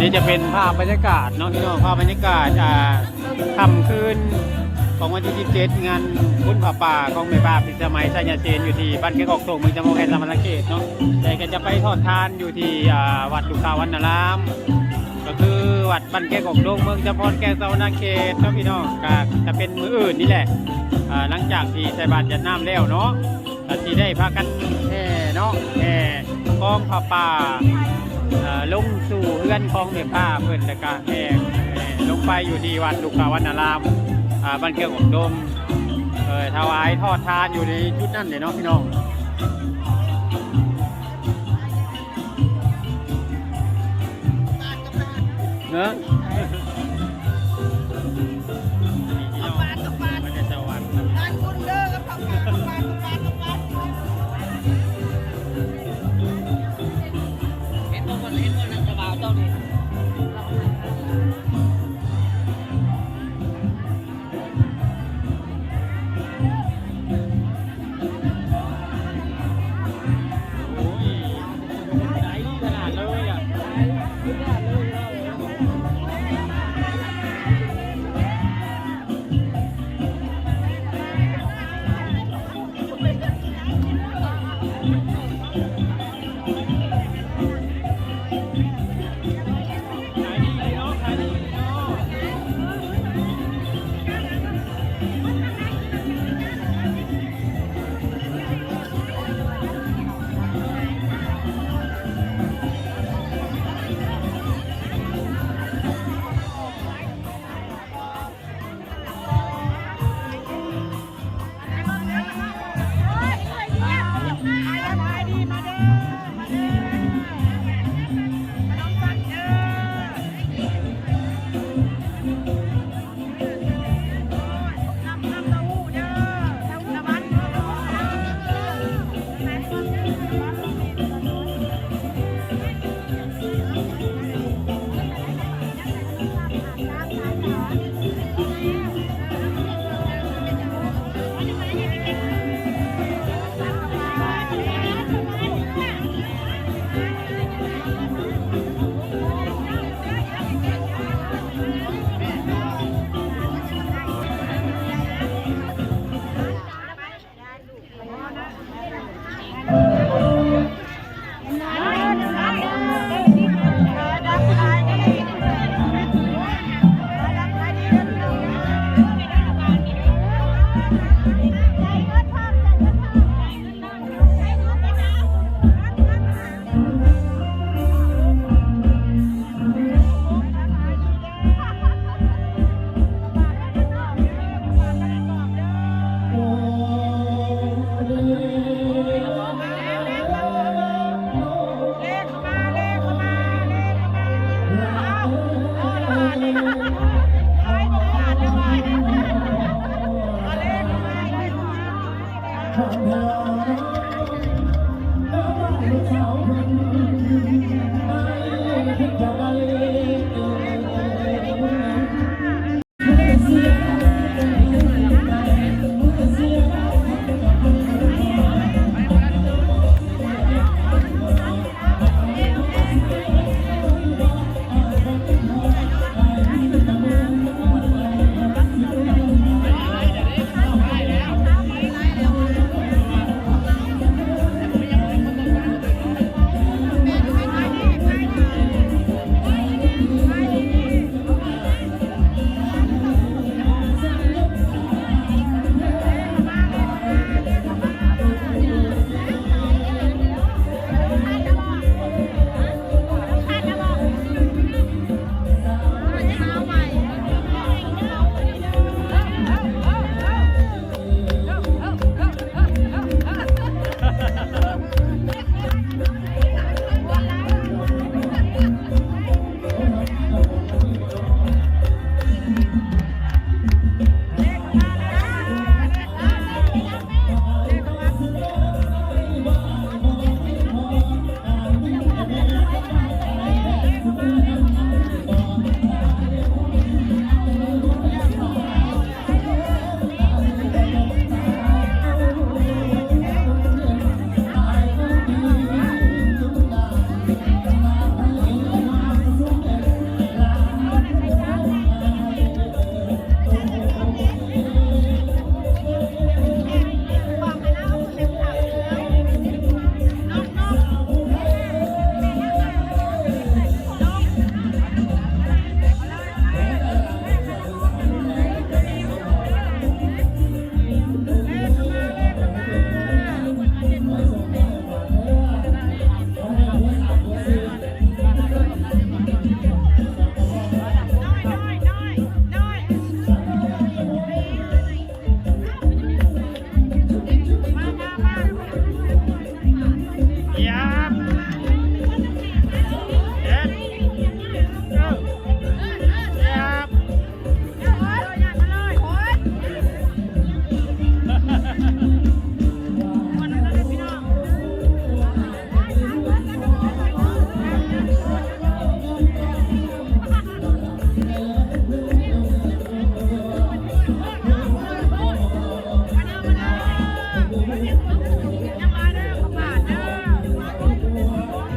ນີ້ຈະເປັນພາບບັນຍາກາດເນາະພີ່ນ້ອງ, ພາບບັນຍາກາດ ອ່າ ຄ່ຳຄືນຂອງວັນທີສິບເຈັດ ງານບຸນຜ້າປ່າຂອງແມ່ພາພິສະໄໝໄຊຍະເສນ ຢູ່ທີ່ບ້ານແກ້ງອອກດົງ ເມືອງຈຳພອນ ແຂວງສະຫວັນນະເຂດເນາະ. ແຕ່ກໍຈະໄປທອດທານຢູ່ທີ່ ອ່າ ວັດລຸກຂາວັນນາລາມ ກໍຄືວັດບ້ານແກ້ງອອກດົງ ເມືອງຈຳພອນ ແຂວງສະຫວັນນະເຂດເນາະພີ່ນ້ອງ. ກໍຈະເປັນມື້ອື່ນນີ້ແຫຼະ ອ່າ ຫຼັງຈາກທີ່ໃສ່ບາດຢາດນ້ຳແລ້ວເນາະ ກໍຊິໄດ້ພາກັນແຫ່ເນາະ ແຫ່ກອງຜ້າປ່າ ເອີ ລົງສູ່ເຮືອນຂອງແມ່ພາເພິ່ນ ແລ້ວກໍແຫ່ ແຫ່ລົງໄປຢູ່ທີ່ວັດລຸກຂາວັນນາລາມ ອ່າ ບ້ານແກ້ງອອກດົງ ເອີ ຖວາຍທອດທານຢູ່ໃນຈຸດນັ້ນແຫຼະເນາະພີ່ນ້ອງ. ເນາະ ເຫັນບໍ່ ເຫັນບໍ່ ນຳເຈົ້າບ່າວເຈົ້ານີ້. ໂອ້ຍ ໃຈດີຂະໜາດເລີຍອະ.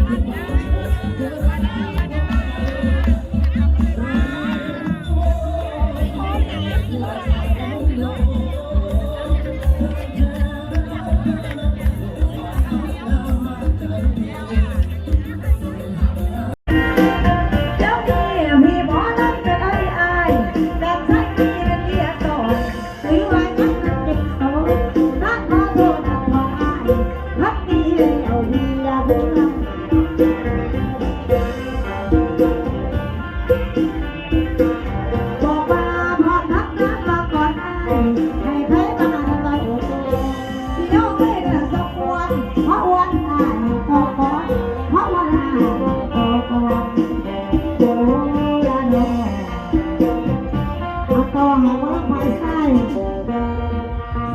ເອົາຕໍ່ໃຫ້ໝໍລຳຝ່າຍຊາຍ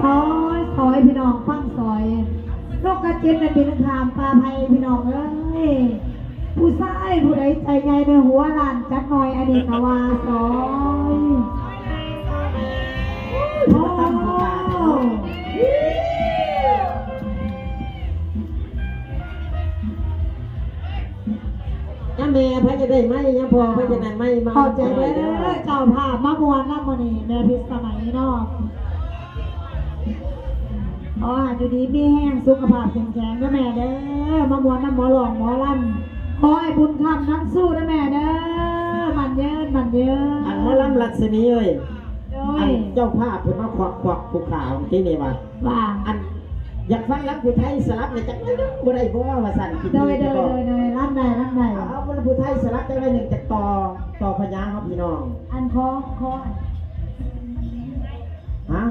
ຊອຍ ຊອຍ ພີ່ນ້ອງຟັງຊອຍ ນົກກະຈິບໄດ້ບິນຂ້າມປ່າໄຜ່ ພີ່ນ້ອງເອີຍ ຜູ້ຊາຍຜູ້ໃດໃຈໃຫຍ່ເນື້ອຫົວລ້ານຈັກໜ່ອຍ ອັນນີ້ກະວ່າຊອຍ ໂອ້ ຍາແມ່ ໃຜຈະໄດ້ໄມ້ ຍາພໍ່ ໃຜຈະໄດ້ໄມ້ ມາ ເຂົ້າໃຈເດີ ເຈົ້າພາບມາມ່ວນນຳມື້ນີ້ ແມ່ພິດສະໄໝເນາະ ຂໍໃຫ້ຢູ່ດີມີແຮງ ສຸຂະພາບເຂັ້ມແຂງເດີແມ່ເດີ ມາມ່ວນນຳໝໍຮ້ອງໝໍລຳ ຂໍໃຫ້ບຸນຄ້ຳນຳຊູເດີແມ່ເດີ ໝັ້ນຍືນ ໝັ້ນຍືນ ອັນໝໍລຳລັດສະໝີເອີຍ ໂດຍ ອັນເຈົ້າພາບເພິ່ນມາຄວັກໆ ຜູ້ຂ້າຂອງຕິນີ້ວ່າ ວ່າ ອັນ ຢາກຟັງລຳຜູ້ໄທສະຫຼັບແດ່ຈັກໜ້ອຍໜຶ່ງບໍ່ໄດ້ບໍ່ ວ່າຊັ້ນ ໂດຍ ໂດຍ ໂດຍ ລຳໄດ້ ລຳໄດ້ ເອົາ ເອົາຜູ້ໄທສະຫຼັບຈັກໜ້ອຍໜຶ່ງ ຈັກຕໍ່ ຕໍ່ພະຍາງເຮົາພີ່ນ້ອງ ອັນ ຂໍ ຂໍ ຮະ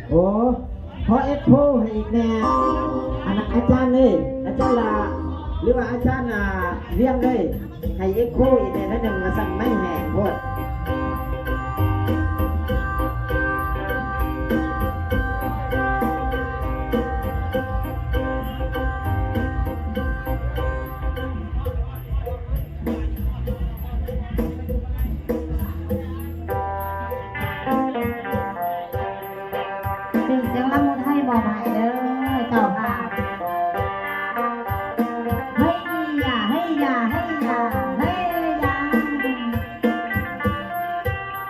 ໂອ້ ຂໍເອັກໂຄໃຫ້ອີກແດ່ ອັນ ອາຈານເອີຍ ອາຈານຫຼ້າ ຫຼືວ່າອາຈານ ອ່າ ວຽງເອີຍ ໃຫ້ເອັກໂຄອີກແດ່ໜ້ອຍໜຶ່ງ ວ່າຊັ້ນ ໄມ້ແຫ້ງໂພດ. ເປັນສຽງລຳຜູ້ໄທມອບໃຫ້ເດີເຈົ້າພາບ ເຮີຍຢາ ເຮີຍຢາ ເຮີຍຢາ ເຮີຍຢາ.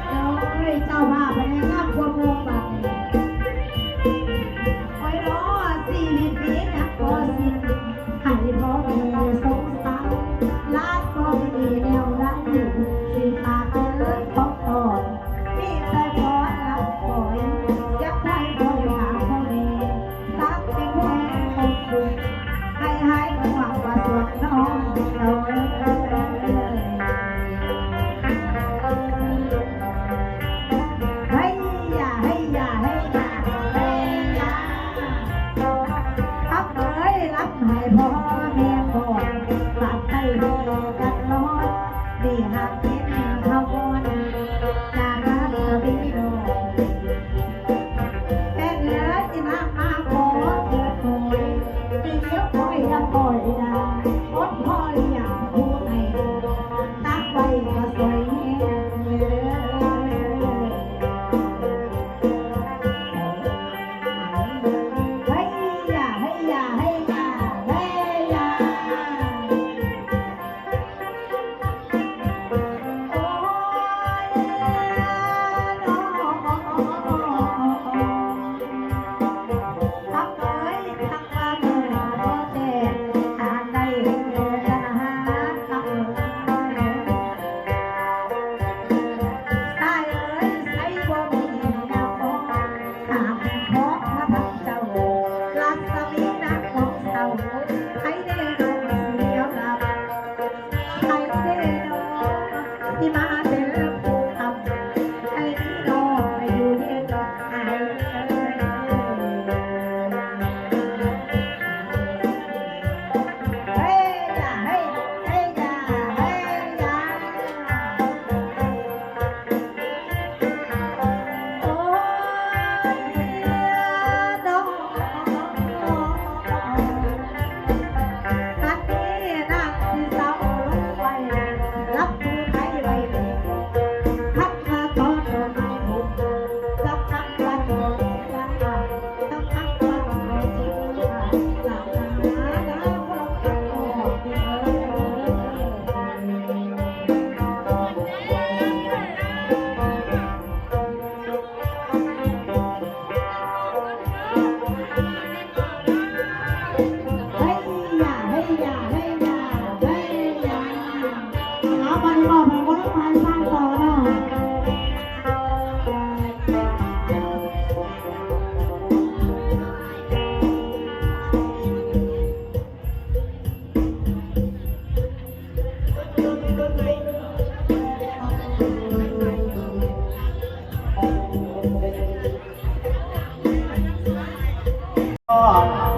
ໂອ້ຍ ເຈົ້າພາບພະຍາຍາມຄວບຄຸມ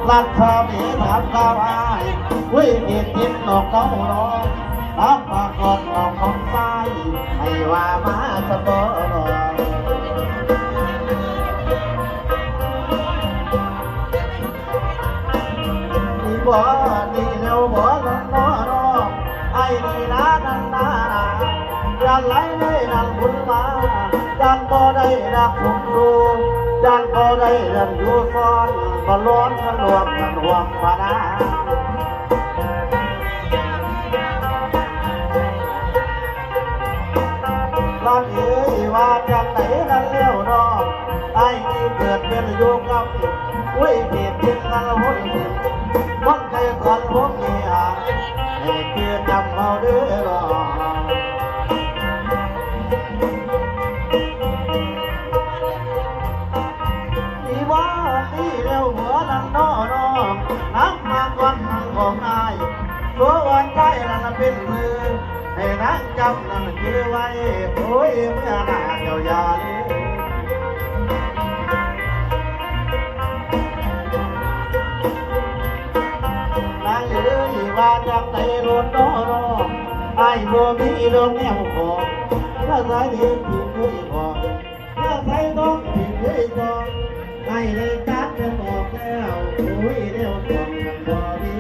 ລັດຊະເມຖາມລາວອ້າຍ ເວີຍເຮັດເຮັດນອກເກົ້າດອກ ຮັບປາກອດເອົາຂອງຊາຍ ໃຫ້ວ່າມາສະເປາະດອກ. ນີ້ບໍ່ ນີ້ແລ້ວບໍ່ ນ້ອງ ນ້ອງ ອ້າຍນີ້ນາ ນັ້ນນາ ຢ້ານໄຫຼໃນນັ້ນບຸນມາ ຢ້ານບໍ່ໄດ້ຮັກສົມຮູ້ ຢ້ານບໍ່ໄດ້ນັ້ນຢູ່ຊ້ອນ ບໍ່ລອນທະລວງທັນຫວງພະນາ. ລັດເອີຍ ວ່າຈັ່ງໃດນັ້ນແລ້ວນ້ອງ ອ້າຍນີ້ເກີດເປັນຢູ່ກັບ ໂອ້ຍ ເຂດເປັນນະລະວົງ ຄົນໄກສອນພົມເມຫາ ໃຫ້ເກີດຈຳເອົາເດີນ້ອງ. ນີ້ວ່ານີ້ແລ້ວເໝືອນັ້ນເນາະນ້ອງ ນຳມາກ່ອນນາງຂອງອ້າຍ ຕົວອ່ອນໃຈນັ້ນເປັນມື ໃຫ້ນາງຈຳນັ້ນຈື່ໄວ້ ໂອ້ຍ ເມື່ອໜ້າເຈົ້າຢ່າລືມ. ນາງເອີຍ ວ່າຈັ່ງໃດໂລດເນາະນ້ອງ ອ້າຍບໍ່ມີດອກແນວຂອງ ພາສາເດນທີ່ເຄີຍບອກ ເພື່ອໃສ່ນ້ອງທີ່ເຄີຍຈອງ ໃຫ້ໄດ້ຈັດເງິນອອກແລ້ວ ໂອ້ຍ ແນວຂອງມັນບໍ່ມີ.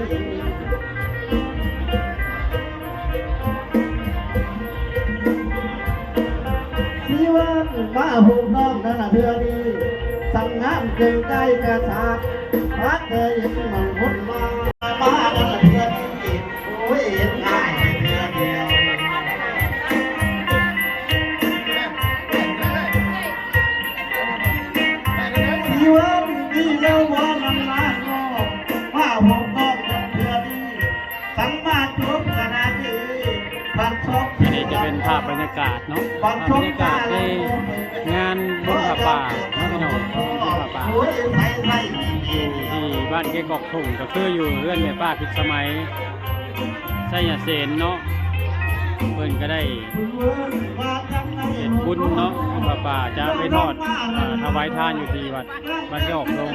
ຊີວັນມາພົບນ້ອງນັ້ນລະເທື່ອນີ້ ສັງງາມເກັ່ງໃຈກະສາດ ພາແຕ່ເຫັນມັນຄົນມາ ມານັ້ນລະເທື່ອນີ້ ໂອ້ຍ ເຫັນອ້າຍເທື່ອດຽວ. ທີ່ວ່າມີແລ້ວວ່ານຳນານອກ ວ່າຫົວກອງກັນເທື່ອນີ້ ສັງມາຈົບຂະໜາດນີ້ ບັນຊົກ. ອັນນີ້ຈະເປັນພາບບັນຍາກາດເນາະ ພາບບັນຍາກາດໃນງານບຸນຜ້າປ່າເນາະ ພີ່ນ້ອງ ບຸນຜ້າປ່າ ໂອ້ຍ ໃສ່ ໃສ່ ຢູ່ທີ່ບ້ານແກ້ງກອກ ທົ່ງ ກໍຄືຢູ່ເຮືອນແມ່ປ້າພິດສະໄໝ ໄຊຍະເສນເນາະ ເພິ່ນກໍໄດ້ເຮັດບຸນເນາະ ຜ້າປ່າຈະໄປທອດ ເອີ ຖວາຍທານຢູ່ທີ່ວັດ ວັດຍອກລົງ.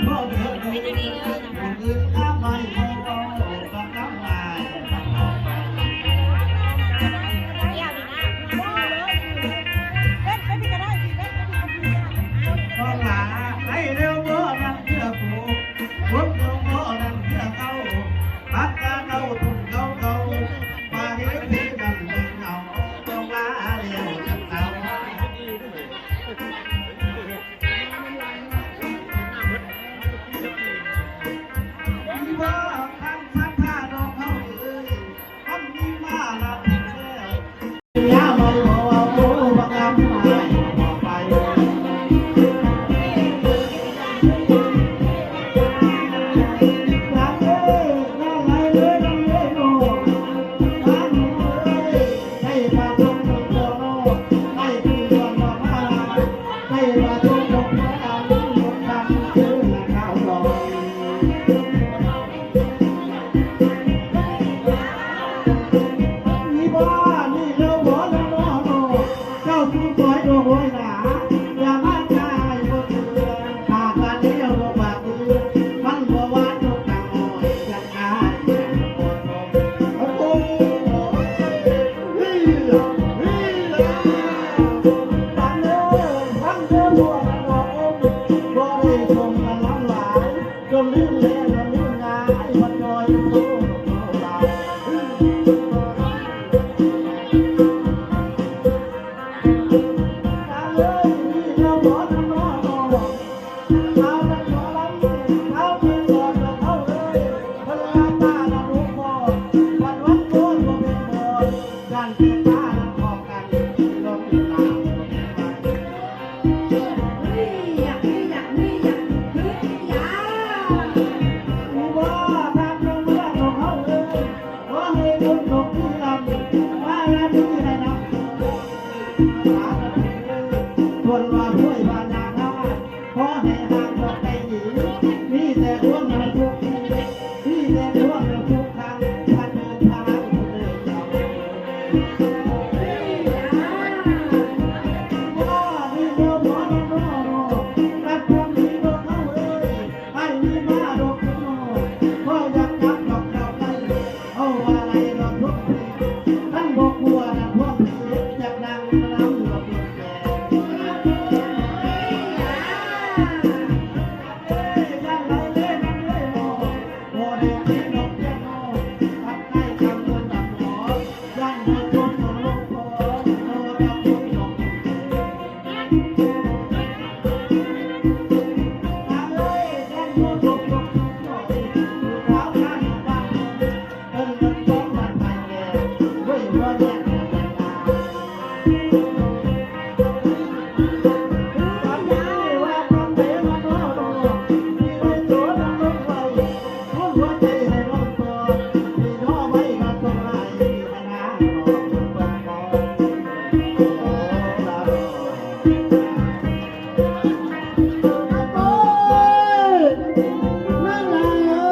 ນາງລາ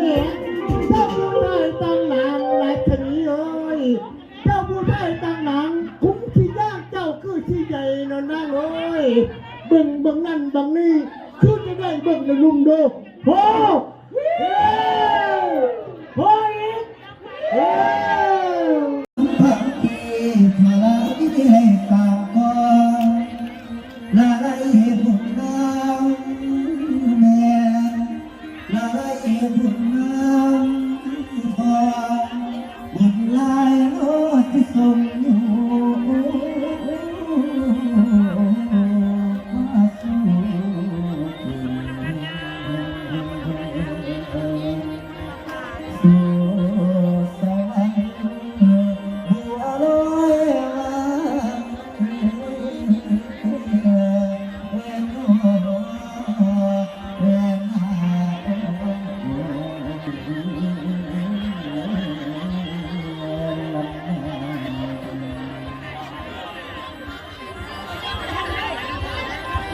ເອີຍ ເຈົ້າຜູ້ໄດ້ຕັ້ງນາງລາຊະນີເອີຍ ເຈົ້າຜູ້ໄດ້ຕັ້ງນາງ ກຸງຊິຍ່າງເຈົ້າຄືຊິໃຫຍ່ເນາະນາງເອີຍ ເບິ່ງ ເບິ່ງນັ້ນເບິ່ງນີ້ ຄືຈະໄດ້ເບິ່ງໃນລຸ່ມເດີ ໂຮ ໂຮອີກ ໂຮ ລາໄລບຸນນາງແມ່ ລາໄລບຸນນາງພໍ່ ບຸນຫຼາຍເນາະທີ່ສົ່ງລູກມາສູ່ ສູ່ສະຫວັນບົວລອຍຫວານ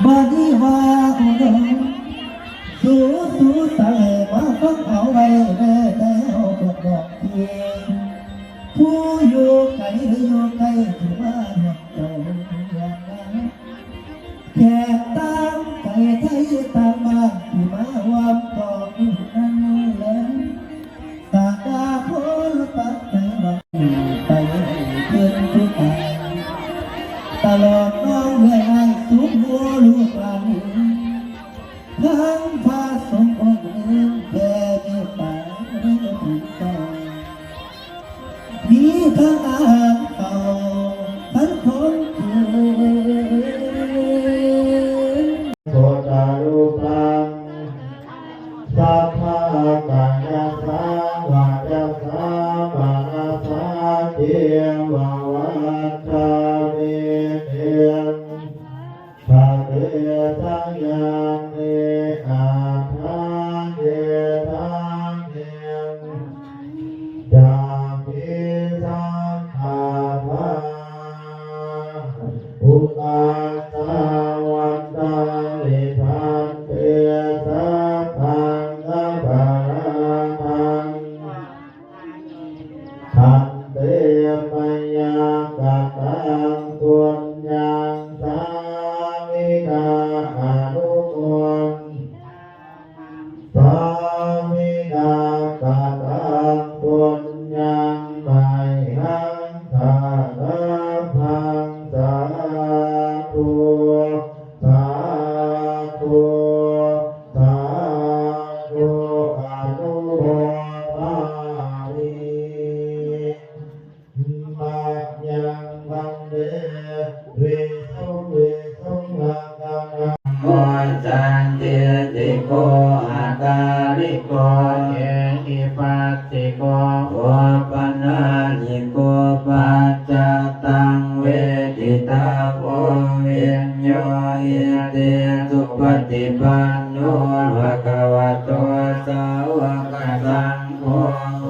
ບາດນີ້ວ່າໂອໂນ ສູ ສູ ໃສ່ມາຟັງເອົາໄວ້ເດີ ແຕ່ເຮົາບໍ່ບອກທີ່ ຜູ້ຢູ່ໄກຫຼືຢູ່ໃກ້ ທີ່ມາຮ່ວມເຈົ້າຮ່ວມງານ ແຂກຕ່າງໄກໄທຕ່າງບ້ານ ທີ່ມາຮ່ວມກອງນັ້ນເລີຍ ຕາດາໂພລະປັດໄຕຫວັງ ໄປເພິ່ນຜູ້ຕາຍ ຕະຫຼອດນ້ອງເອື້ອຍອ້າຍ ສູງໂຫລູກຫຼານ ທັງພະສົງອົງອື່ນ ແຜ່ເມດຕາໃນເຖິງເຈົ້າ ມີທັງອາຫານເຂົ້າທັງຂອງກິນ ໂສດຕາລູປັງ ສັບພະກາຍະສາວາຈາສາມະນະສາເຈວະວັດຖະເມ ທະເດຊະຍານິ ອາທາເກທາເກ ຈາມິສັງອາທາ ປຸກກະສາວັດຕາລິ ພັນເຕ ສັບພັງອະປະຣາທັງ ຂັນເຕ ມະຍາກະຕັງ ປຸນຍັງ ສາມິນາ ອະນຸໂມ ສາມິນາ ກະຕັງ ປຸນຍັງ ມະຫັງ ທານະພັງ ສາທຸ ສາທຸ ສາທຸ ອະນຸໂມທາມິ ມະຍັງ ພັນເຕ ວິສຸງ ວິສຸງ ລັກຂະນະ ໂມ ສັນທິດຖິໂກ ອາກາລິໂກ ເອຫິປັດສິໂກ ໂອປະນາຍິໂກ ປັດຈັດຕັງ ເວທິຕາໂວ ວິນໂຍ ອິຕິ ສຸປະຕິປັນໂນ ພະຄະວະໂຕ ສາວະກະສັງ ໂຄ ໂອ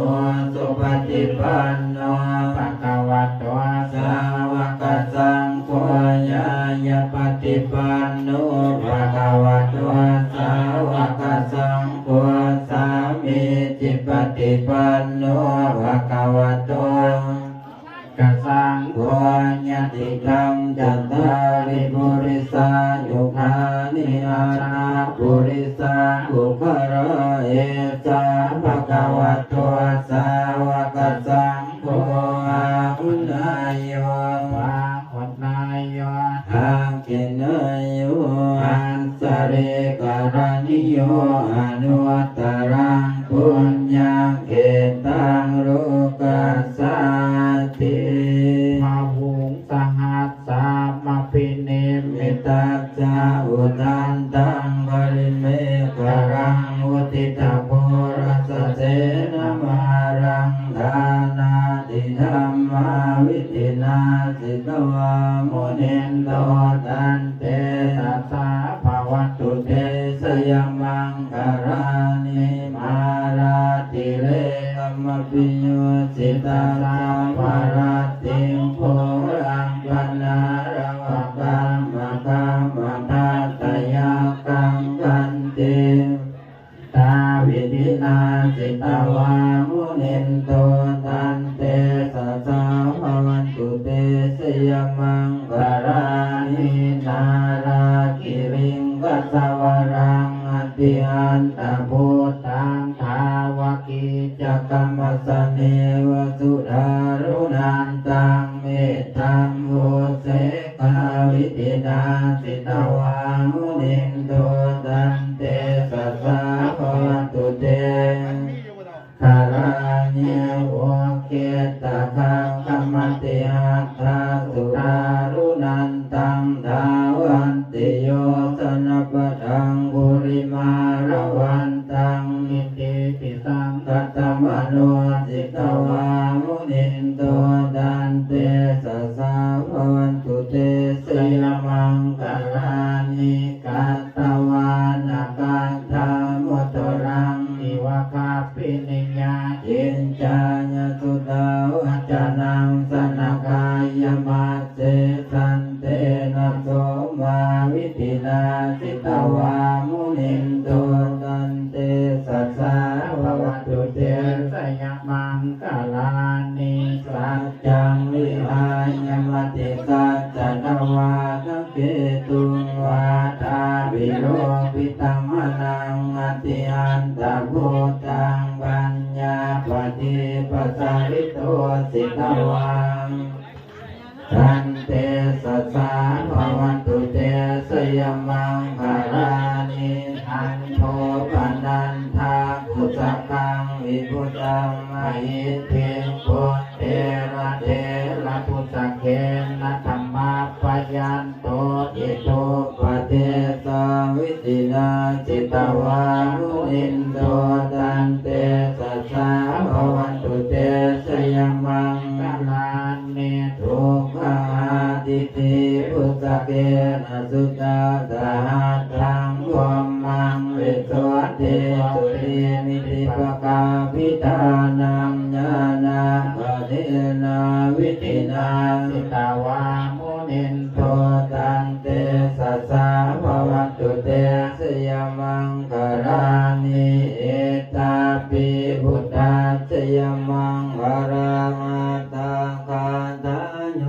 ສຸປະຕິປັນໂນ ພະຄະວະໂຕ ສາວະກະສັງໂຄ ຍາຍະປະຕິປັນໂນ ພະຄະວະໂຕ ສາວະກະສັງໂຄ ສາມີຈິປະຕິປັນໂນ ພະຄະວະໂຕ ກະສັງໂຄ ຍະຕິທັງ ຈັດຕາລິ ປຸລິສາຍຸຄານິ ອະຖາ ປຸລິສະ ປຸກຄະລາ ເອສະ ພະຄະວະໂຕ ສາວະກະສັງໂຄ ອາຫຸນາໂຍ ປາຫຸນາໂຍ ທັກຂິນາໂຍ ອັນສະລີ ກະລະນິໂຍ ອະນຸດຕະລັງ ປຸນຍະເຂດຕັງ ໂລກັດສາຕິ ພະຫຸງສະຫັດສະມະພິນິມມິດຕັດ ຈະອຸທັນຕັງ ປະລິເມກະລັງ ວຸທິຕາໂພລະສະເສນະມາລັງ ທານາຕິທຳມາວິທິນາ ສິຕະວາມຸນິນໂຕ ຕັນເຕຊະສາ ພະວັດຕຸເຕ ຊະຍະມັງຄະລານິ ມາລາຕິເລກະມະພິໂຍ ສິຕາສັບພະລັດທິງ ໂພລັງພະນາລະວະກຳມະຄາມະທັດຕະຍາຄັງ ຂັນຕິຕາວິທິນາ ສິຕະວາມຸນິນໂຕ ຕັນເຕຊະສາ ພະວັນຕຸເຕ ຊະຍະມັງຄະລານິ ນາລາກິລິງຄະສະວະລັງ ອະຕິອັນຕະພຸດທັງ ທາວະກີ ຈັກກະມັດສະເນວະ ສຸດາລຸນັນຕັງ ເມຕຕັງ ໂອເສກາວິທິນາ ສິຕະວາມຸນິນໂຕ ຕັນເຕຊະສາ ພະວັນຕຸເຕ ຄະລານິ ໂອເຄຕະຄັງຄະມະຕິອັດຖະ ສຸດາລຸນັນຕັງ ທາວັນຕິໂຍ ຊະນະປະທັງ ກຸລິມາລະວັນຕັງ ອິດທິພິ ສັງຄະຕະມະໂນ ສິຕະວາມຸນິນໂຕ ຕັນເຕຊະສາ ພະວັນຕຸເຕ ຊະຍະມັງຄະລານິ ກັດຕະວານະກັດຖາມຸດຕະລັງ ອິວະກັບປິນິຍາ ຈິນຈາຍະສຸດາວັດຈະນັງ ສະນະກາຍະມັດ ເສສັນເຕນະໂສມາວິທິນາ ສິຕະວາມຸນິນໂຕ ຕັນເຕຊະສາ ພະວັນຕຸເຕ ຊະຍະມັງຄະລານິ ສັດຈັງວິຫາຍະມະຕິສັດຈະນະວາທະເກຕຸງ ວາທາພິໂລພິຕະມະນັງ ອະຕິອັນຕະພຸດທັງ ປັນຍາປະດີປະສາລິໂຕ ສິຕະວັງ ຕັນເຕຊະສາ ພະວັນຕຸເຕ ຊະຍະມັງຄະລານິ ອັນໂທປະນັນທະ ພຸດສະກັງ ວິພຸດສະມະຫິດຖິງ ປຸດເຖລະເຖລະພຸດສະເກນະ ທຳມະປະຍັນໂຕ ອິດທຸປະເດຊາວິທິນາ ສິຕະວາມຸນິນໂຕ ຕັນເຕຊະສາ ພະວັນຕຸເຕ ຊະຍະມັງຄະລາ ນິ ທຸກຂະອາທິທິ ພຸດສະເກນະສຸຕາດະຫັດທັງ ພົມມັງວິສຸດທິຈຸຕິນິທິປະກາພິທານັງ ຍານາກະເທນາວິທິນາ ສິຕະວາມຸນິນໂຕ ຕັນເຕຊະສາ ພະວັນຕຸເຕ ຊະຍະມັງຄະລານິ ເອຕາປິ ພຸດທັດສະຍະມັງຄະລາ ອັດຖະກະຖາໂຍ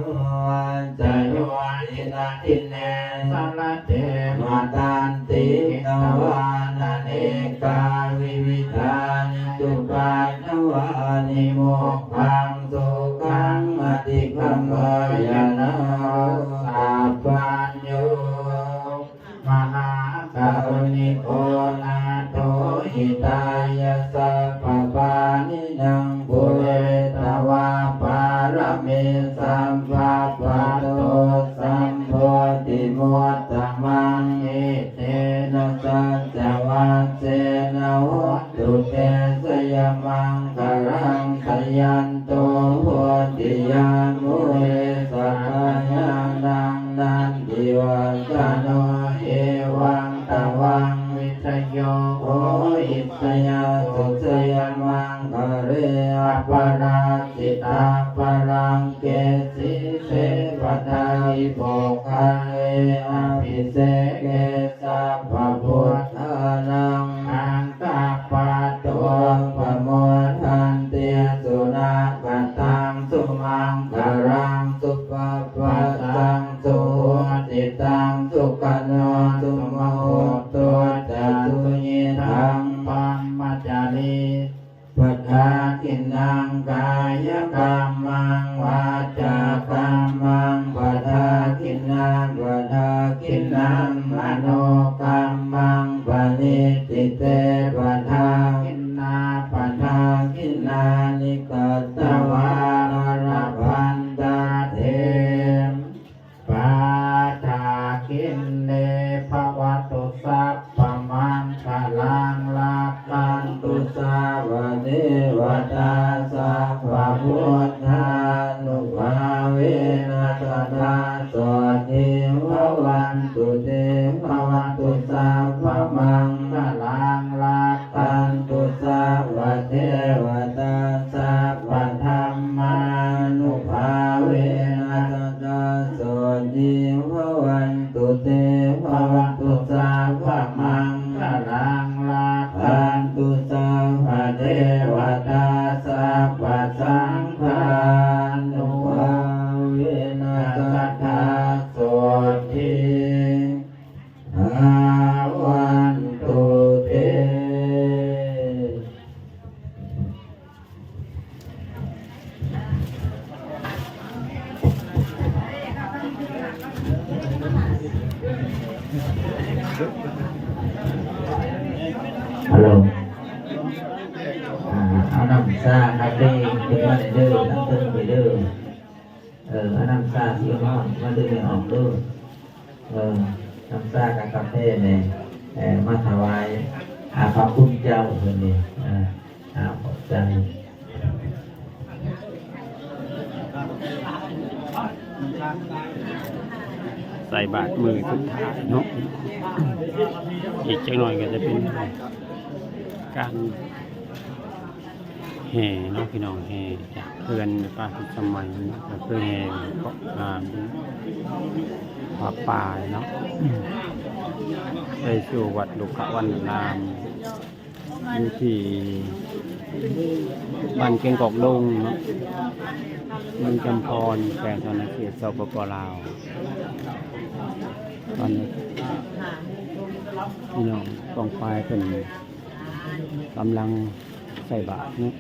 ວັດສະໂຍ ທິນະທິນເນ ສະລະເຕ ມະຕັນຕິ ຫິຕະວານະເນກາວິວິທານິ ອຸປັດຖະວານິ ໂມກຂັງ ສຸຂັງ ອະຕິກຳມະຍະນາ ໂລກາປັນໂຍ ມະຫາກາລຸນິໂກ ນາໂຖ ຫິຕາຍະ ສັບພະປານີນັງ ປູເຣຕະວາ ປາລະມີ ສຳພະປະໂຕ ສຳໂພທິມຸດຕະມັງ ເອເຕນະ ສັດຈະວັດເສນະ ໂຫ ຕຸເຕ ຊະຍະມັງຄະລັງ ຊະຍັນໂຕ ໂພທິຍາ ມູເລ ສັກຂະຍານັງ ນັນທິວັດທະໂນ ເອວັງຕະວັງ ວິທະໂຍ ໂຫ ອິດສະຍາສຸ ຊະຍະມັງຄະເລ ອະປະລາຊິຕາພະລັງ ເກສີເສ ປະທາວິໂພຄາເລ ອະພິເສເກ ສັບພະພຸດທານັງ ສັງຄະປະໂຕ ປະໂມທັນຕິ ສຸນາຄະຕັງ ສຸມັງຄະລັງ ສຸປະປັດທັງ ສຸຫຸດທິຕັງ ສຸຂະໂນ ສຸມະຫຸດໂຕ ຈະ ສຸຍິທັງ ບັມມະ ນິດຖິເຕ ປະທາກິນນາ ປະທາກິນນານິ ກັດຕະວາ ລະລະພັນຕະເທ ປາທາກິນເນ ພະວະຕຸ ສັບພະມັງຄະລັງ ລັກຂັນຕຸ ສັບພະເທວະຕາ ສັບພະພຸດທານຸພາເວນະ ສະທາ ໂສດຖີ ພະວັນຕຸ ເຕ ພະວະຕຸ ສັບພະມັງຄະລັງ ລັກຂັນຕຸ ສັບພະເທວະຕາ ສັບພະທຳມານຸພາເວນະ ສະທາ ໂສດຖີ ພະວັນຕຸ ເຕ ພະວະຕຸ ສັບພະມັງຄະລັງ ລັກຂັນຕຸ ສັບພະເທວະຕາ ສັບພະສັງຄານຸພາເວນະ ສະທາ ໂສດຖີ ພະວັນຕຸ ເຕ. ຮັລໂຫຼ ອ່າ ເອົານ້ຳຊາກາເຟຂຶ້ນມາແດ່ເດີ ທັງເທິງນີ້ເດີ. ເອີ ເອົານ້ຳຊາສີມ່ວງມາດຶງໃຫ້ອອກເດີ. ເອີ ນ້ຳຊາກັບກາເຟນີ້ ເອີ ມາຖວາຍ ອາ ພະຄຸນເຈົ້າເພິ່ນນີ້. ເອີ ອາ ຂອບໃຈ. ໃສ່ບາດມື້ສຸດທ້າຍເນາະ, ອີກຈັກໜ່ອຍກໍຈະເປັນການ ແຫ່ເນາະພີ່ນ້ອງ, ແຫ່ຈາກເຮືອນແມ່ປ້າພິດສະໄໝເນາະ, ກໍຄືແຫ່ເກາະ ອ່າ ຜ້າປ່າເນາະ ໄປສູ່ວັດລຸກຂະວັນນາຣາມ ຢູ່ທີ່ບ້ານແກ້ງກອກດົງເນາະ, ເມືອງຈຳພອນ ແຂວງສະຫວັນນະເຂດ ສປປ ລາວ. ຕອນນີ້ພີ່ນ້ອງປ້ອງປາຍເພິ່ນ ກຳລັງໃສ່ບາດເນາະ.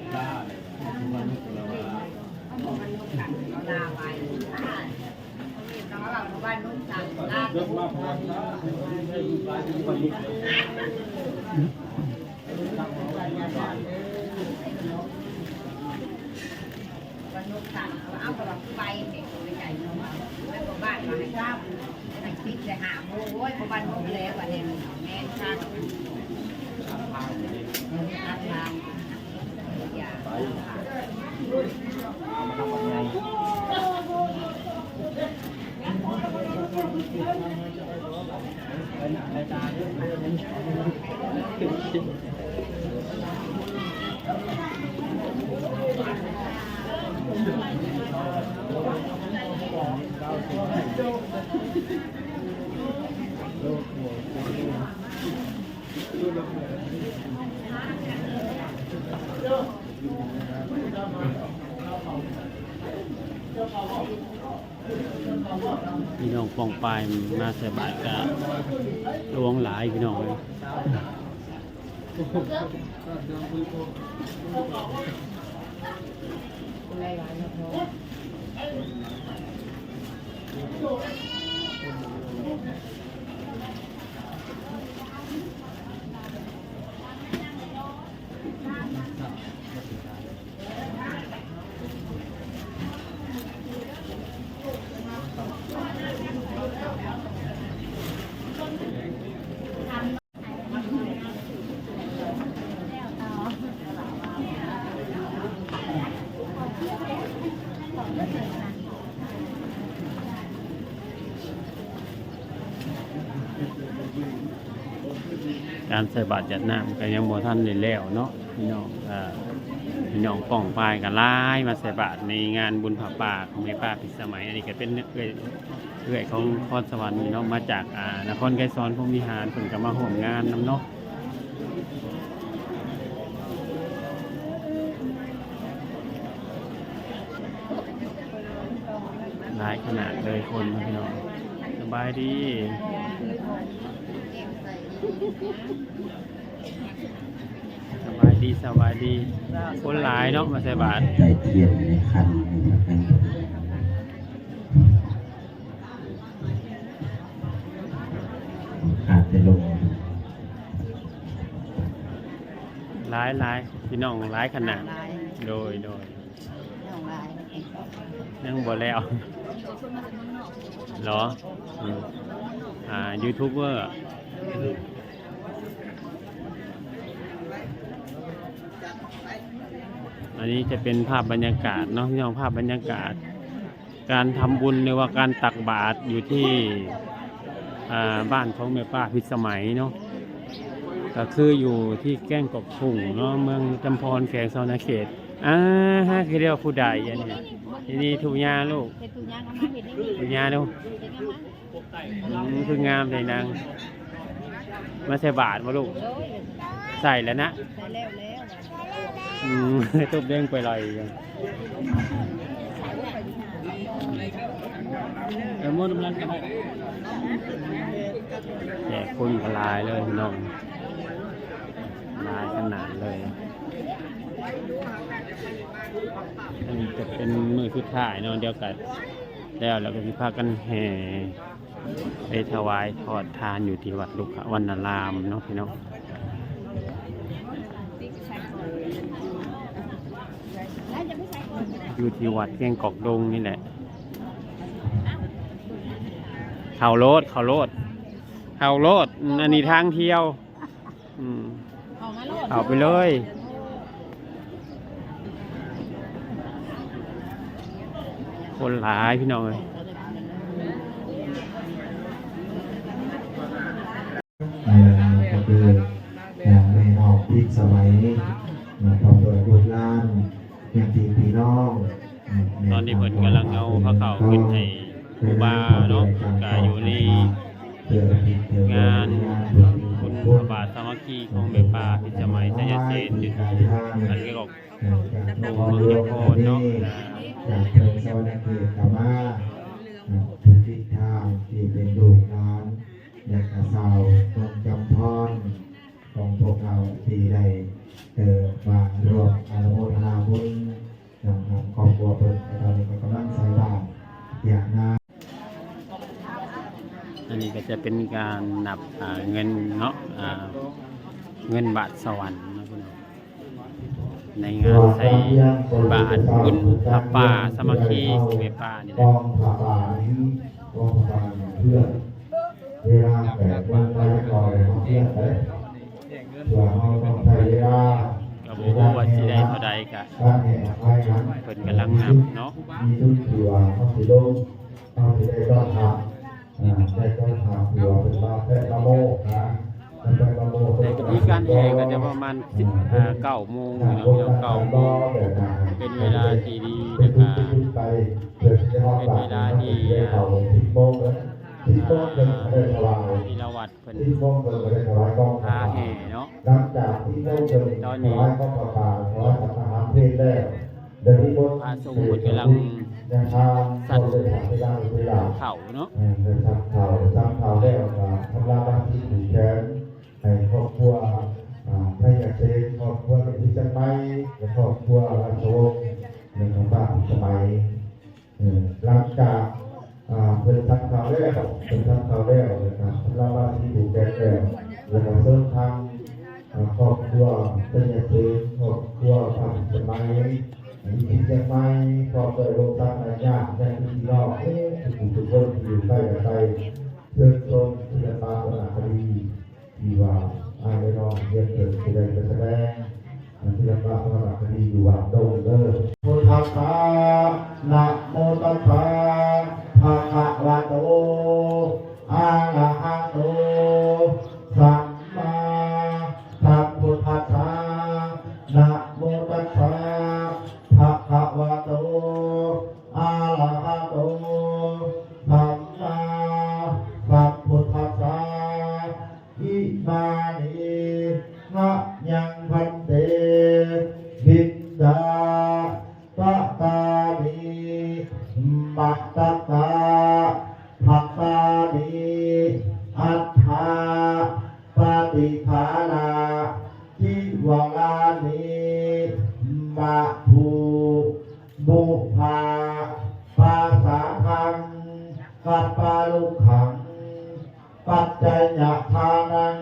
ພີ່ນ້ອງປ້ອງປາຍມາໃສ່ບາດກະຫຼວງຫຼາຍພີ່ນ້ອງເອີຍ. ການໃສ່ບາດຢາດນ້ຳກໍຍັງບໍ່ທັນໄດ້ແລ້ວເນາະພີ່ນ້ອງ. ເອີ ພີ່ນ້ອງປ້ອງປາຍກໍຫຼາຍມາໃສ່ບາດໃນງານບຸນຜ້າປ່າຂອງແມ່ປ້າພິດສະໄໝ. ອັນນີ້ກໍເປັນເອື້ອຍ ເອື້ອຍຂອງຄອນສະຫວັນນີ້ເນາະ, ມາຈາກ ອ່າ ນະຄອນໄກສອນພົມວິຫານ, ເພິ່ນກໍມາຮ່ວມງານນຳເນາະ. ຫຼາຍຂະໜາດເລີຍຄົນພີ່ນ້ອງ. ສະບາຍດີ. ສະບາຍດີ ສະບາຍດີ. ຄົນຫຼາຍເນາະ ມາໃສ່ບາດ. ໃສ່ທຽນໃນຂັນ ຂາດແຕ່ລົມ. ຫຼາຍໆ ພີ່ນ້ອງຫຼາຍຂະໜາດ. ຫຼາຍ ໂດຍໆ ນ້ອງຫຼາຍ ຍັງບໍ່ແລ້ວ ເນາະ. ອືມ ອ່າ ຢູທູບເບີ. ອັນນີ້ຈະເປັນພາບບັນຍາກາດເນາະ ພີ່ນ້ອງ ພາບບັນຍາກາດ ການທຳບຸນ ຫຼືວ່າການຕັກບາດຢູ່ທີ່ ອ່າ ບ້ານຂອງແມ່ປ້າພິດສະໄໝເນາະ, ກໍຄືຢູ່ທີ່ແກ້ງກອກທຸງເນາະ ເມືອງຈຳພອນ ແຂວງສະຫວັນນະເຂດ. ອ່າ ຫາຄືດຽວຜູ້ໃດອັນນີ້? ນີ້ ນີ້ທຸກຍາລູກ ເຮັດທຸກຍາ ເອົາມາເຮັດນີ້ ທຸກຍາລູກ. ເຮັດຫຍັງມາ? ອືມ ຄືງາມແທ້ນາງ. ມາໃສ່ບາດບໍ່ລູກ? ໂດຍ ໃສ່ແລ້ວນະ ໃສ່ແລ້ວແລ້ວ. ອືມ ຕົບແດງໄປໄລ່ຢູ່. ເອີ ມົນນຳລັນກໍໄດ້. ແຂກຄົນກໍຫຼາຍເລີຍພີ່ນ້ອງ ຫຼາຍຂະໜາດເລີຍ. ອັນນີ້ຈະເປັນມື້ສຸດທ້າຍເນາະ ດຽວກໍແລ້ວ ແລ້ວກໍຊິພາກັນແຫ່ ໄປຖວາຍທອດທານຢູ່ທີ່ວັດລຸກຂະວັນນາລາມເນາະພີ່ນ້ອງ, ຢູ່ທີ່ວັດແກ້ງກອກດົງນີ້ແຫຼະ. ເຂົ້າໂລດ ເຂົ້າໂລດ ເຂົ້າໂລດ. ອັນນີ້ທາງທ່ຽວ. ອືມ ເຂົ້າມາໂລດ ເຂົ້າໄປເລີຍ. ຄົນຫຼາຍພີ່ນ້ອງເອີຍ. ເອີ ກໍຄື ເອີ ແມ່ນ້ອງພິດສະໄໝ ເອີ ພ້ອມດ້ວຍລູກຫຼານ ຍາດຕິພີ່ນ້ອງ. ຕອນນີ້ເພິ່ນກຳລັງເອົາພາເຂົ້າຂຶ້ນໃຫ້ຄູບາເນາະ, ກະຢູ່ໃນງານບຸນພະບາດສາມັກຄີຂອງແມ່ປ້າພິດສະໄໝ ໄຊຍະເສນ ຢູ່ ອັນ ກອກ ເມືອງຈຳພອນເນາະ. ຈາກເມືອງສະຫວັນນະເຂດກໍມາ ເອີ ຜູ້ຕິດຕາມທີ່ເປັນລູກຫຼານ ແລະ ກະຊາວເມືອງຈຳພອນ ຂອງພວກເຮົາທີ່ໄດ້ ເອີ ມາຮ່ວມອະນຸໂມທະນາບຸນນຳທາງຄອບຄົວເພິ່ນ. ຕອນນີ້ກໍກຳລັງໃສ່ບາດ ຢາກນາ ອັນນີ້ກໍຈະເປັນການນັບ ອ່າ ເງິນເນາະ ອ່າ ເງິນບາດສະຫວັນເນາະພີ່ນ້ອງ. ໃນງານໃສ່ບາດບຸນພະປ່າສາມັກຄີຂອງແມ່ປ້ານີ້ແຫຼະ. ກອງຜ້າປ່ານີ້ ກອງຜ້າປ່ານີ້ເພື່ອເວລາແປດໂມງໄປ ກໍໄດ້ຮອດເຮືອນໄປ. ເພື່ອເຮົາຕ້ອງໃຊ້ເວລາ ກໍບໍ່ຮູ້ວ່າຊິໄດ້ເທົ່າໃດ ກະເພິ່ນກຳລັງນັບເນາະ. ມີຈຸດທີ່ວ່າເຮົາຊິລົງ ເຮົາຊິໄດ້ຕ້ອນຮັບ ອ່າ ໄດ້ຕ້ອນຮັບ ຫຼືວ່າເພິ່ນມາແປະມາໂມກນະ ມາແປະມາໂມກ. ແຕ່ກໍມີການແຫ່ກໍຈະປະມານສິບ ອ່າ ເກົ້າໂມງເນາະ ເກົ້າໂມງ ເປັນເວລາທີ່ດີ ແລ້ວກໍເປັນເວລາທີ່ ອ່າ ທີ່ລະວັດ ເພິ່ນພາແຫ່ເນາະ. ຫຼັງຈາກທີ່ພວກເພິ່ນຖວາຍກອງຜ້າປ່າ ຖວາຍສັງຄະທານເພນແລ້ວ ໄດ້ນິມົນພະສົງເພິ່ນກຳລັງສັນເຂົ້າເນາະ. ເອີ ສັນເຂົ້າ ສັນເຂົ້າແລ້ວກໍຊຳລະພາສີຜູກແຂນໃຫ້ຄອບຄົວ ອ່າ ໄຊຍະເສນ ຄອບຄົວເສດຖີສັນໄໝ ແລະ ຄອບຄົວລາຊະວົງ ແລະ ຂອງພະພິດສະໄໝ. ເອີ ຫຼັງຈາກ ອ່າ ເພິ່ນສັນເຂົ້າແລ້ວ ເພິ່ນສັນເຂົ້າແລ້ວ ແລ້ວກໍຊຳລະພາສີຜູກແຂນແລ້ວ ແລ້ວກໍເຊີນທາງ ອ່າ ຄອບຄົວໄຊຍະເສນ ຄອບຄົວພະພິດສະໄໝ ວິທີເຊຍງໃໝ່ ຄອບຄົວໂລງສັກ ແລະ ຍາດ ຍາດພີ່ນ້ອງ ເອີ ທຸກຜູ້ທຸກຄົນທີ່ຢູ່ໃກ້ ແລະ ໄກ ເຊີນຊົມສິລະປະວະນະຄະດີ ທີ່ວ່າອ້າຍ ແລະ ນ້ອງຮຽນເພິ່ນຊິໄດ້ໄປສະແດງ ອັນທີ່ລຳບາກສະຫະລັກຄະດີຢູ່ວັດດົງເດີ. ພຸດທັດສະ ນະໂມຕັດສະ ພະຄະວະໂຕ ອະລະຫະໂຕ ສຳມາສຳພຸດທັດສະ ນະໂມຕັດສະ ພະຄະວະໂຕ ອະລະຫະໂຕ ສຳມາສຳພຸດທັດສະ. ອິມານິ ມະຍັງ ພັນເຕ ບິນດາປະຕານິ ມັດຕະກະພັດຕານິ ອັດຖະປະຕິຄານະ ທິວະລານິ ມະທຸ ບຸພະປາສາທັງ ກັບປະລຸກຂັງ ປັດໄຈຍະທານັງ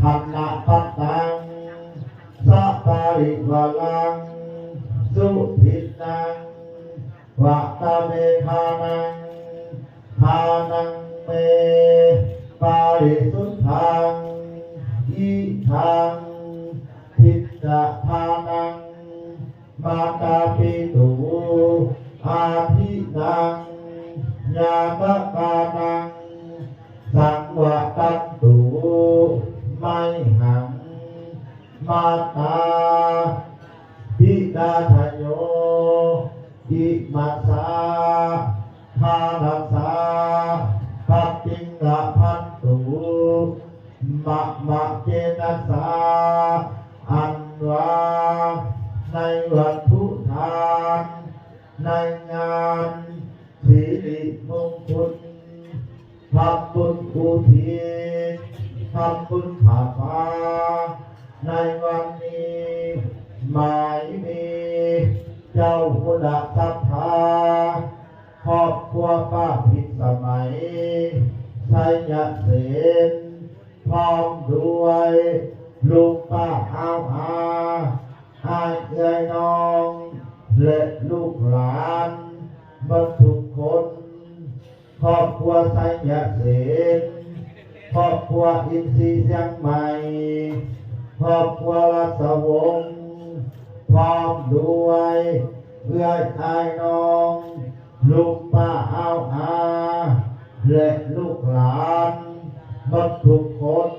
ທຳນະປັດຕັງ ວະລັງ ສຸທິນນັງ ວະຕະເມທານັງ ທານັງເມ ປາຣິສຸດທັງ ອິທັງ ທິດຕະທານັງ ມາຕາປິຕຸ ອາທິນັງ ຍາຕະການັງ ສັງວະຕັນຕຸ ໄມຫັງ ມາຕາ ປິດາທະໂຍ ອິມະສາ ທານັດສາ ປະຕິງລະພັນຕຸ ມະມະເກນະສາ ອັນວ່າໃນວັດຖຸທານ ໃນງານສິລິມຸງຄຸນ ທຳບຸນອຸທິດ ທຳບຸນຜ້າປ່າ ໃນວັນນີ້ ໝາຍມີເຈົ້າຄຸນະສັບພາ ຄອບຄົວປ້າພິດສະໄໝ ໄຊຍະເສນ ພ້ອມດ້ວຍລຸງປ້າອາວອາ ອ້າຍເອື້ອຍນ້ອງ ແລະ ລູກຫຼານເບິດທຸກຄົນ, ຄອບຄົວໄຊຍະເສນ, ຄອບຄົວອິນຊີຊຽງໃໝ່, ຄອບຄົວລາຊະວົງ, ພ້ອມດ້ວຍເອື້ອຍອ້າຍນ້ອງ, ລຸງປ້າອາວອາ ແລະ ລູກຫຼານເບິດທຸກຄົນ.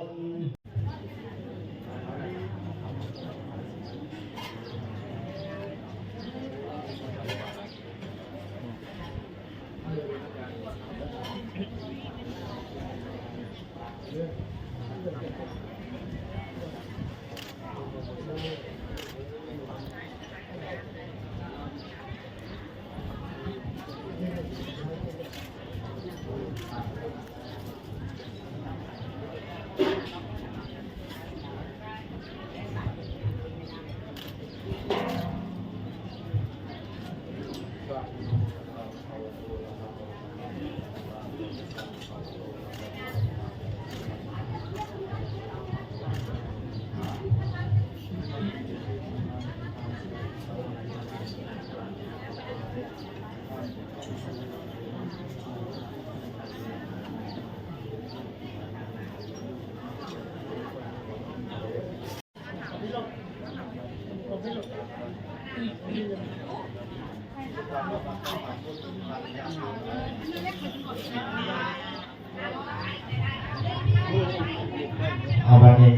ເອົາ ບັດນີ້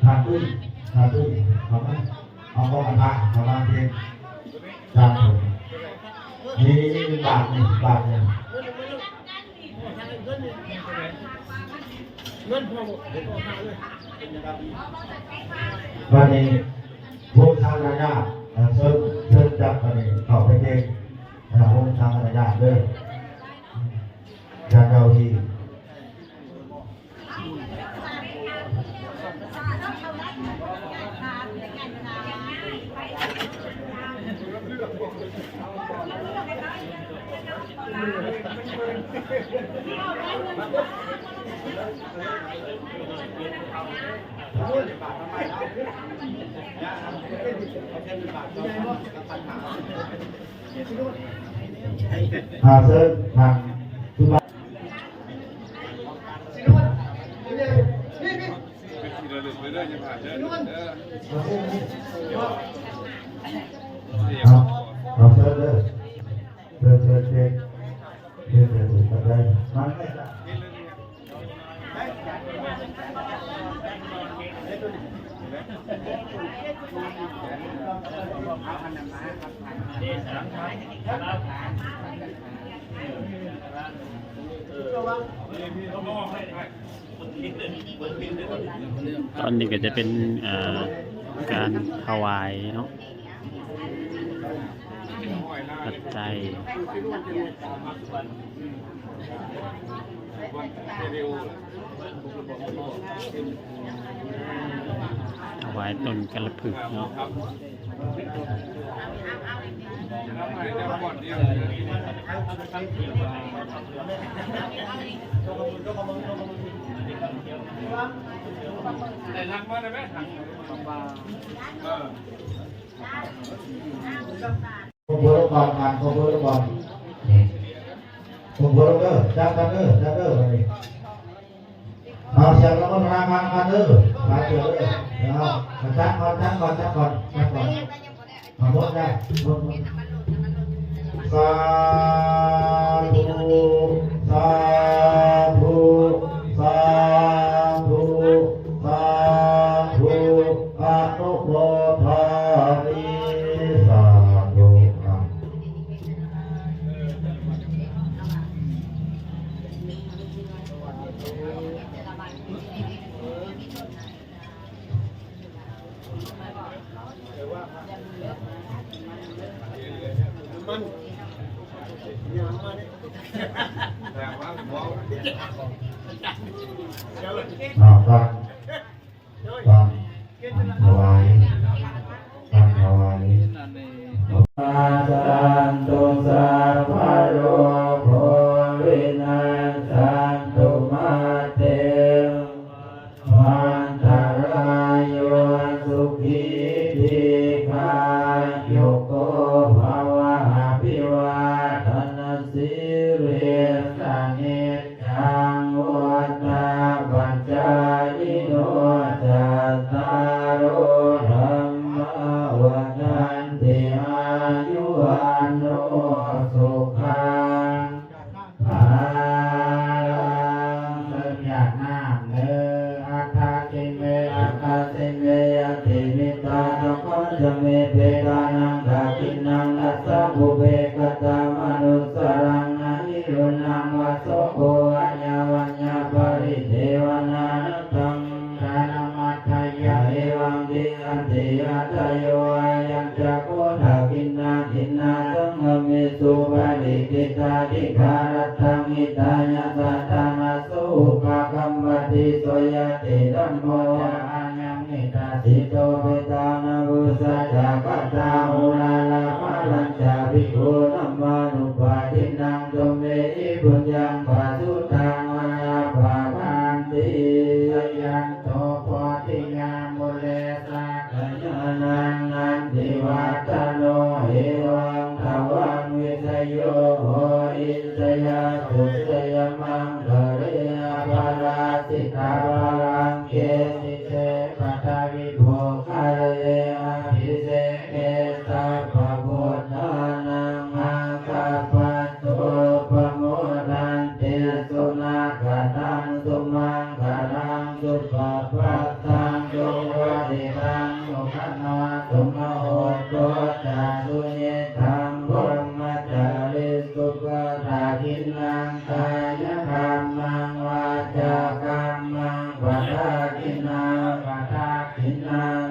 ທ່ານຕຸ້ຍ ທ່ານຕຸ້ຍ ເຂົ້າມາ ເອົາໝໍ້ກະທະເຂົ້າມາເພງ ຈານ ນີ້ ນີ້ ນີ້ ບາດນີ້ ບາດນີ້. ບັດນີ້ວົງສັງຄະນາຍາດ ເຊີນ ເຊີນຈັບ ບັດນີ້ເຂົ້າໄປເພງ ວົງສັງຄະນາຍາດເດີ ຈານເຈົ້າທີ່. ອ່າ ເຊີນທ່ານສຸພາບ ເອົາ ເອົາ ເຊີນເດີ ເຊີນ ເຊີນ ເຊີນ ເຊີນ ເຊີນ ເຊີນ ເຊີນ ເຊີນ ເຊີນ ຕອນນີ້ກໍຈະເປັນ ເອີ ການຖວາຍເນາະ ປັດໄຈ ຖວາຍຕົ້ນກາລະພຶກເນາະ. ໄດ້ຫຼັງມາໄດ້ໄໝ? ເອີ. ຄົບເບີລົງກ່ອນ ອ່ານຄົບເບີລົງກ່ອນ ຄົບເບີລົງເດີ ຈັບກັນເດີ ຈັບເດີ ບັດນີ້ ເອົາສຽງລະມົນທະນາກັນເດີ ມາເດີ ເອົາ ຈັບກ່ອນ ຈັບກ່ອນ ຈັບກ່ອນ ຈັບກ່ອນ ເອົາ ໝົດແລ້ວ ໝົດ ໝົດ ສາທຸ ສາທຸ ສາທຸ ສາທຸ ອະນຸໂມທາມິ ສາທຸ ເອົາ ຟັງ ຟັງ ຟັງຖວາຍ ຟັງຖວາຍ Santu sabbarogo vinasantu mā te antarāyo sukhī dīghāyuko bhava. Abhivādanasīlissa niccaṃ vuḍḍhāpacāyino cattāro dhammā vaḍḍhanti āyu vaṇṇo sukhaṃ ເລີ່ມຈາກນ້ຳເດີ Adāsi me akāsi me yadi vittā saṅghassa me petānaṃ dakkhiṇaṃ dassa pubbe katamanussaraṃ na hi ruṇṇaṃ vā soko vā yā vaññā paridevanā na taṃ anamatthāya evaṃ tiṭṭhanti ñātayo ayañca kho dakkhiṇā dinnā saṅghamhi supatiṭṭhitā dīgharattaṃ hitāyassa ṭhānaso upakappati. So ñātidhammo ca ayaṃ nidassito petāna pūjā ca katā uḷārā balañca bhikkhūnamanuppadinnaṃ tumhehi puññaṃ pasutaṃ anappakanti. Jayanto bodhiyā mūle sakyānaṃ nandivaḍḍhano evaṃ tvaṃ vijayo hohi jayassu jayamaṅgale aparājitapallaṅke sīse paṭhavipokkhare abhiseke sabbabuddhānaṃ aggappatto pamodati. Sunakkhattaṃ sumaṅgalaṃ supabhātaṃ suhuṭṭhitaṃ sukhaṇo sumuhutto ca suyiṭṭhaṃ brahmacārisu. Padakkhiṇaṃ kāyakammaṃ vācākammaṃ padakkhiṇaṃ padakkhiṇaṃ